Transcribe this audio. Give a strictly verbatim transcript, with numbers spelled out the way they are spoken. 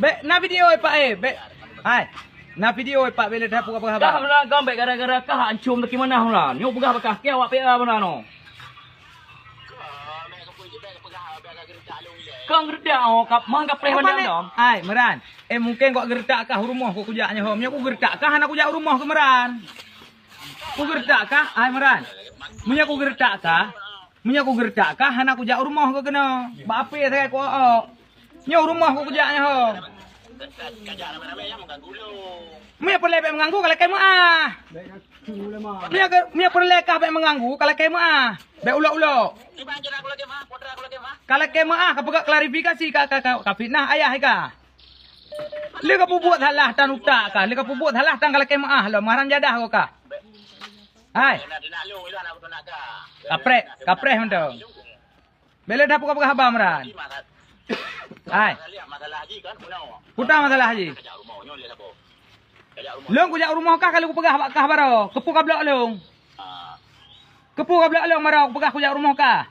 Bèk na video, eh, Pak, eh. Bèk. Hai. Na video, eh, Pak, bèk lé dah peugah-peugah haba. Kah meunan, kah bèk gara-gara kah ancôm teuki manah meunan. Nyoe peugah bak kah, keu awak P A meunan nyoe. Kang geuredak, oh, kap, man kapreh bandum dong. Hai, Meran. Eh, mungken kok geuredak kah u rumoh kok kujak nyoe. Meunyoe kugeuredak kah hana kujak u rumoh keu Meran. Kugeuredak kah, hai Meran. Meunyoe kugeuredak kah, meunyoe kugeuredak kah hana kujak u rumoh keu keunoe. Bak ape sagai ku ôk. Nyoe u rumoh kok kujak nyoe. Meunyoe peureulèe bèk meuganggu, ka lakèe meu'ah. Meunyoe ke-, meunyoe peureulèe kah bèk meuganggu, ka lakèe meu'ah. Bèk ulok-ulok. Ka lakèe meu'ah, ka peugah klarifikasi, ka, ka, ka, ka fitnah ayah ka. Lé ka peubuet salah tan utak ka, lé ka peubuet salah tan ka lakèe meu'ah lom, haram jadah kok ka. Hai. Kapreh, kapreh mantong. Bèk lé dah peugah-peugah haba Meran. Hai. Peue masalah jih? Lôn kujak u rumoh kah ka lheueh kupeugah bak kah baroe. Keupeue ka bloe lôn? Keupeue ka bloe lôn baroe kupeugah kujak u rumoh kah?